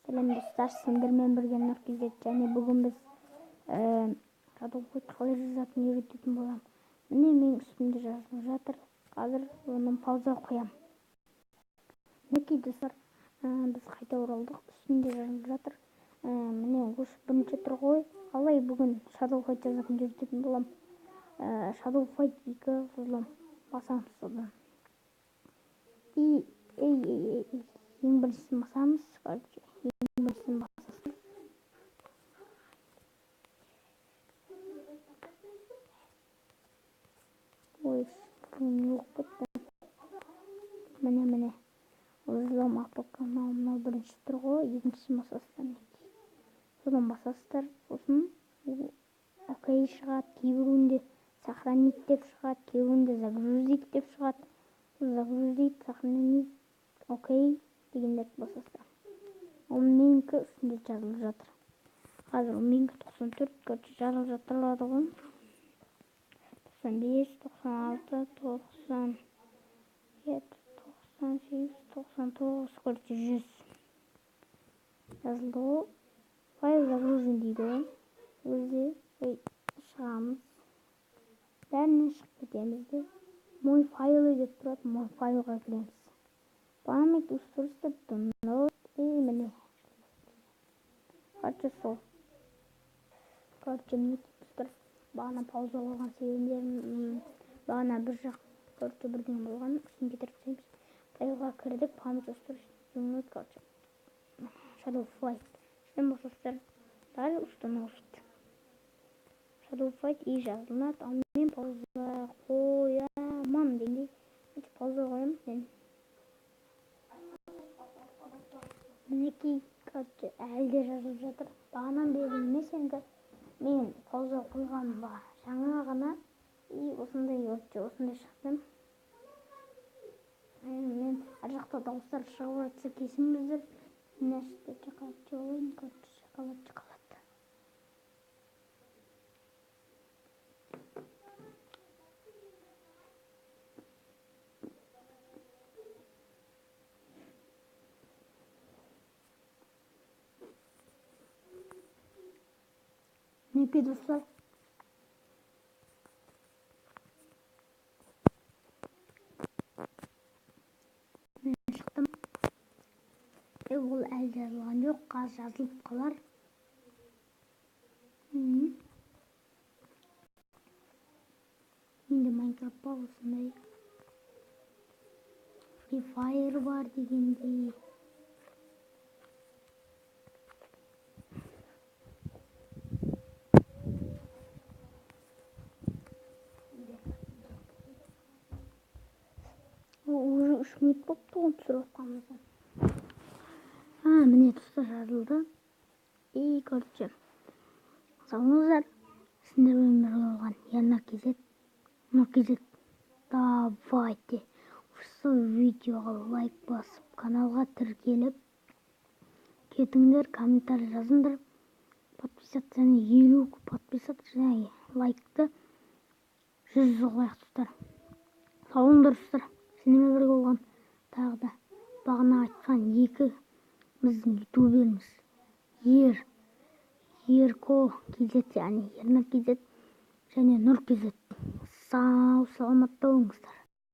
Сәлем достар, сендермен бірге Нұр.kz. Және бүгін біз Shadow Fight қалай жазатынын үйрететін боламын. Міне, менің үстімде жазылып жатыр. Қазір оны пауза қоямын. Мінекей, достар, біз қайта оралдық. Үстінде жазылып жатыр. Міне, осы бірінші тұр ғой. Қалай бүгін Shadow Fight жазатынын үйрететін боламын. Shadow Fight 2 взлом басамыз содан. И ей ей ей, ең біріншісін басамыз, короче, ең біріншісін басасыз. Ой, не болып кетті? Міне, міне. Взлом АПК, мынау бірінші тұр ғой, екіншісін басасыздар, мінекей. Содан басасыздар, сосын окей шығады, кейбіреуінде сохранить деп шығады, кейбіреуінде загрузить деп шығады. Загрузить, сохранить, окей дегендерді басасыздар. Ол менікі үстінде жазылып жатыр. Қазір ол менікі 94, короче, жазылып жатырады ғой. 95, 96, 97, 98, 99, короче, 100 жазылды ғой. Файл загружен дейді ғой. Өзі, ой, шығамыз. Бәрінен шығып кетеміз де. Мой файлы деп тұрады, мой файлға кіреміз. Память устройства download, и міне. Короче, сол. Короче, мінекей, достар, бағана пауза қойған себебім, бағана бір жақ, короче, бірдеңе болған, үстін кетіріп тастаймыз. Файлға кірдік, память устройства download, короче, Shadow Fight. Үстінен басасыздар, далее установить. Shadow Fight и жазылынады. Ал мен пауза қоямын дегендей, пауза қоямын мен. Мінекей, короче, әлі де жазылып жатыр. Бағанадан бері емес енді. Мен пауза қойғаным жаңа ғана, и осындай, короче, осындай шықты. Мен ар жақта дауыстар шығып жатса, кешіріңіздер. Мына жерде шоколад жеп алайын, короче, шоколад, шоколад. Мінекей, достар. Мен шықтым. Ол әлі жазылған жоқ, қазір жазылып қалар. Менде Майнкрафт бар, осындай. Free Fire бар дегендей. Уже 3 минут болыпты ғой түсіріп жатқанымызда. Міне, достар, жазылды. И, короче, сау болыңыздар. Сендермен бірге болған Ернар KZ, Нұр KZ. Давайте осы видеоға лайк басып, каналға тіркеліп кетіңдер, комментарий жазыңдар. Подписаться 50 подписаться және лайкты 100 қылайық, достар. Сау болыңдар, достар. Сендермен бірге болған тағы да бағана айтқан екі біздің ютуберіміз Ерко KZ, яғни Ернар KZ және Нұр KZ. Сау саламатта болыңыздар.